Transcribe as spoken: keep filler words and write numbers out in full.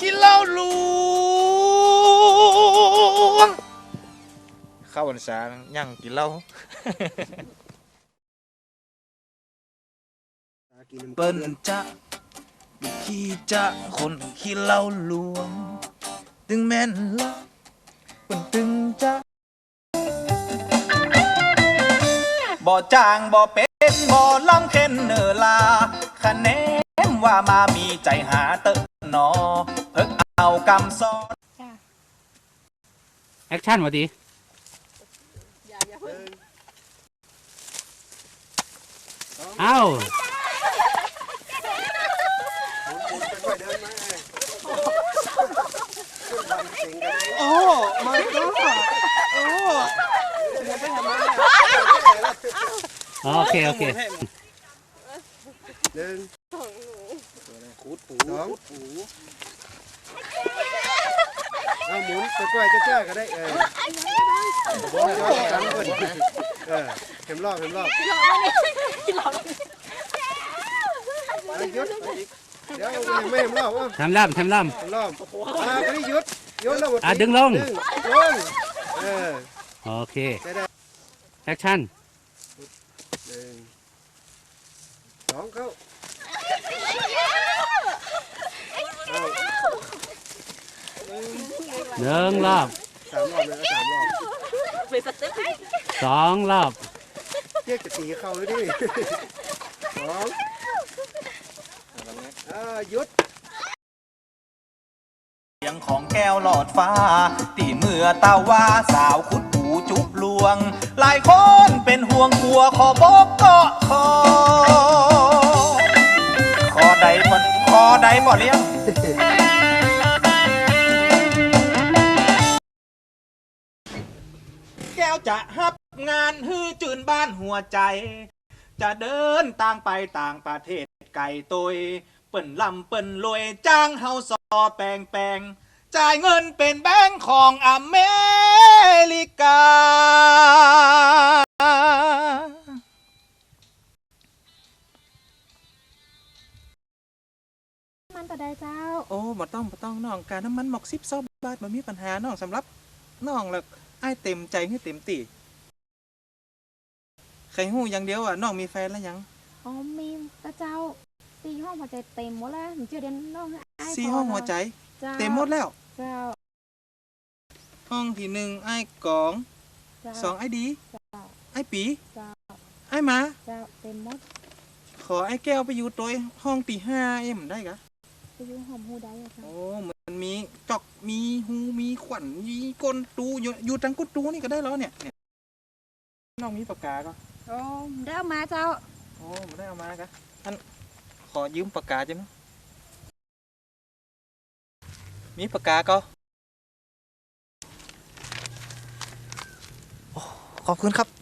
ขี้เหล้าหลวง เข้าพรรษายังกิ๋นเหล้า เปิ้นจะ ขี้จะ คนขี้เหล้าหลวง ตึงแม่นละ เปิ้นตึงจะ บ่จ้างบ่เป๋น บ่ลำเข็ญเน่อลา คะแนนว่ามามีใจ๋หาเต๊อะหนอ เพิ่งเอากำสอน จ้ะ แอคชั่น ว่าดี เอ้า โอ้ my god โอ้ โอเค โอเค หนึ่ง ขูดปู สอง ขูดปู เอาหมุนไปก้อยจ้าๆ ก็ได้ เออ หมุนย้อนหลังก่อน เออ แหมรอบ แหมรอบ เอาหยุด เดี๋ยวยังไม่แหมรอบ เอา แถมลำ แถมลำ แหมรอบ อ่า คราวนี้หยุด หยุดแล้วหมด อ่ะ ดึงลง ดึงลง เออ โอเค ใช้ได้ แอคชั่น หนึ่ง สอง เข้า เอา หนึ่งรอบ สามรอบเลย เอาสามรอบ สองรอบ เรียกจะตีเข้าแล้วดิ สอง เออ หยุด เสียงของแก้วหลอดฟ้า ตี้เมื่อตะวาสาวขุดปูจุกลวง หลายคนเป๋นห่วงกั๋วขอบกเกาะคอ ขอได้บ่ ขอได้บ่เลี้ยง แก้วจะฮับงานหื้อจื้นบ้านหัวใจ๋ จะเดินตางไปต่างประเทศไก๋ตวย เปิ้นร่ำเปิ้นรวยจ้างเฮาซอแปงๆ จ่ายเงินเป๋นแบงก์ของอเมริกา มันเต้าใดเจ้า โอ้ บ่ต้อง บ่ต้องน้อง ก๋าน้ำมันหมอกสิบซาวบาท บ่มีปัญหาน้อง สำหรับน้องแล้ว อ้ายเต๋มใจ๋หื้อเต๋มตี้ ใค่ฮู้อย่างเดียวว่าน้องมีแฟนแล้วยัง อ๋อ มีแล้วเจ้า สี่ห้องหัวใจ๋เต๋มหมดแล้ว เจื้อเดียวน้องหื้ออ้าย สี่ห้องหัวใจ๋ เจ้า เต๋มหมดแล้ว เจ้า ห้องตี้นึ่ง อ้ายก๋อง เจ้า สอง อ้ายดี เจ้า อ้ายปี๋ เจ้า อ้ายหมา เจ้า เต๋มหมด ขออ้ายแก้วไปอยู่ตวยห้องตี้ห้า เอ๊ะ บ่ได้กะ ไปอยู่ห้องฮู้ใดอะเจ้า โอ้ มันมีจ๊อก มีฮู มีขวัญ มีก้นตู้ อยู่ อยู่ตังก้นตู้นี่ก็ได้แล้วเนี่ย เนี่ย น้องมีปากก๋าก่อ โอ้ บ่ได้เอามาเจ้า โอ้ บ่ได้เอามากะ อัน ขอยืมปากก๋าจ้ะมั้ย มีปากก๋าก่อ โอ้ ขอบคุณครับ